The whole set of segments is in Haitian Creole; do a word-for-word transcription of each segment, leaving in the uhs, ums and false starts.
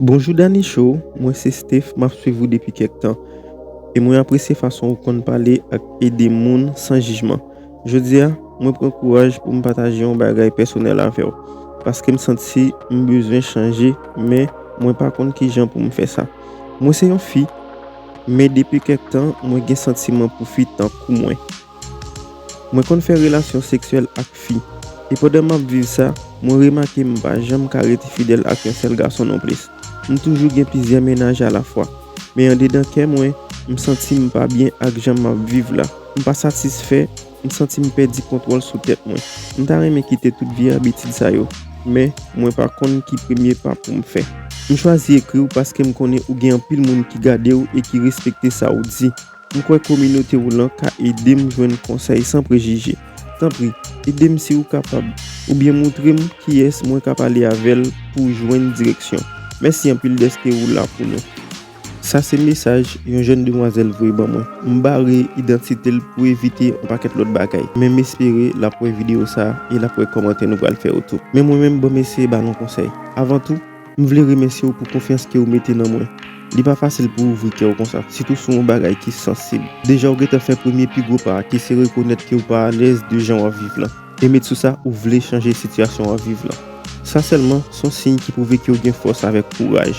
Bonjou Dani Show, mwen se Steph, m ap swiv ou depi kèk tan. E mwen apresye fason ou konn pale ak ede moun san jijman. Jodi a, mwen pran kouraj pou m pataje yon bagay pèsonèl avè w, paske m santi m bezwen chanje, men mwen pa konn kijan pou m fè sa. Mwen se yon fi, men depi kèk tan, mwen gen santiman pou fi tankou mwen. Mwen konn fè relasyon seksyèl ak fi, e pandan m ap viv sa, mwen remake m pa janm ka rete fidèl ak yon sèl gason nonplis. M toujou gen plizyè mennaj alafwa, men andedan kè mwen, m santi m pa byen ak jan m ap viv la. M pa satisfè, m santi m pèdi kontwòl sou tèt mwen. M ta renmen kite tout vye abitid sa yo, men mwen pa konn ki premye pa pou m fè. M chwazi ekri w paske m konnen ou gen anpil moun ki gade w e ki respekte sa w di. M kwè kominote w lan ka ede m jwenn konsèy san prejije. Tanpri, ede m si w kapab, oubyen moutre m kiyès mwen ka pale avè l pou w jwenn direksyon. Mèsi anpil dèske ou la pou nou. Sa se mesaj yon jèn demwazèl voye ban mwen. M bare idantite l pou evite yon pakèt lòt bagay, men m espere l ap wè videyo sa a e l ap wè kòmantè nou pral fè yo tou. Men mwen menm, ban m eseye ba nou konsèy. Avan tou, m vle remèsye w pou konfyans ke w mete nan mwen. Li pa fasil pou w ouvri kè w konsa, sitou sou yon bagay ki sansib. Deja w gentan fè premye pi gwo pa a, ki se rekonèt ke w pa alèz de jan w ap viv lan. E met sou sa, ou vle chanje sitiyasyon w ap viv lan. Sa sèlman se yon siy ki pwouve ke w gen fòs avèk kouraj.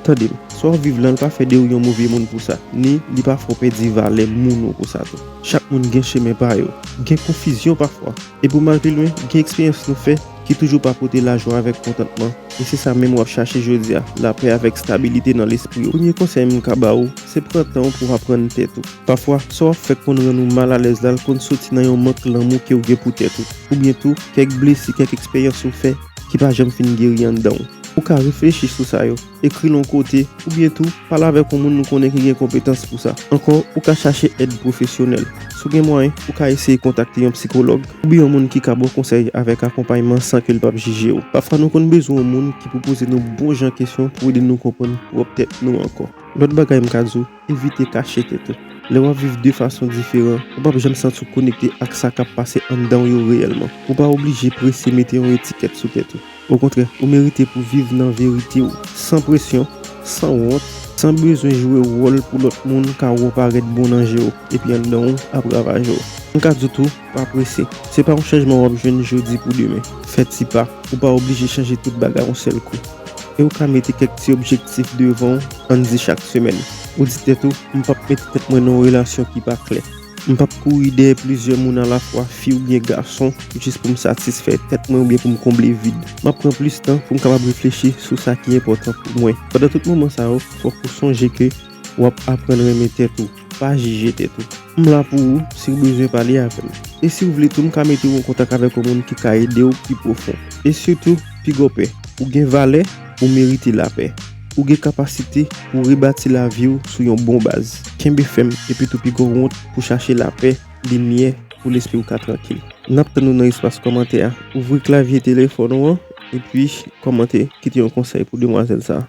Tande m, sa w ap viv lan, li pa fè de ou yon move moun pou sa, ni li pa fè w pèdi valè moun ou pou sa tou. Chak moun gen chemen pa yo. Gen konfizyon pafwa. E pou m al pi lwen, gen eksperyans nou fè ki toujou pa pote lajwa avèk kontantman. E se sa menm w ap chache jodi a, lapè avèk stabilite nan lespri w. Premye konsèy m ka ba ou, se pran tan w pou w aprann tèt ou. Pafwa, sa w ap fè k konn rann ou malalèz la, l konn soti nan yon mank lanmou ke w gen pou tèt ou. Oubyen tou, kèk blesi, kèk eksperyans ou fè ki pa janm fin geri anndan w. Ou ka reflechi sou sa yo, ekri l yon kote, oubyen tou, pale avèk yon moun ou konnen ki gen konpetans pou sa. Ankò, ou ka chache èd pwofesyonèl. Si w gen mwayen, ou ka eseye kontakte yon sikològ oubyen yon moun ki ka ba w konsèy avèk akonpayman san ke l p ap jije w. Pafwa, nou konn bezwen yon moun ki pou poze nou bon jan kesyon pou ede nou konprann pwòp tèt nou ankò. Lòt bagay m ka di w, evite kache tèt ou. Lè w ap viv de fason diferan, ou p ap janm santi w konekte ak sa k ap pase anndan w yo reyèlman. Ou pa oblije prese mete yon etikèt sou tèt ou. Okontrè, ou merite pou viv nan verite w, san presyon, san wont, san bezwen jwe wòl pou lòt moun ka wè w parèt bon nan je w, epi anndan w ap ravaje w. M ka di w tou, pa prese. Se pa yon chanjman w ap jwenn jodi pou demen. Fè ti pa. Ou pa oblije chanje tout bagay yon sèl kou. E ou ka mete kèk ti objektif devan w, ann di chak semèn. Ou di tèt ou, "M p ap mete tèt mwen nan yon relasyon ki pa klè. M p ap kouri dèyè plizyè moun alafwa, fi oubyen gason, jis pou m satisfè tèt mwen oubyen pou m konble vid. M ap pran plis tan pou m kapab reflechi sou sa ki enpòtan pou mwen." Pandan tout moman sa yo, fòk ou sonje ke w ap aprann renmen tèt ou, pa jije tèt ou. M la pou ou si w bezwen pale avè m. E si w vle tou, m ka mete w an kontak avèk yon moun ki ka ede w pi pwofon. E sitou, pi gwo pè, ou gen valè, ou merite lapè. Ou gen kapasite pou w rebati lavi w sou yon bon baz. Kenbe fèm, epi tou pi gwo wont pou chache lapè, limyè, pou lespri w ka trankil. N ap tann ou nan espas kòmantè a. Ouvri klavye telefòn ou an, epi kòmante, kite yon konsèy pou demwazèl sa a.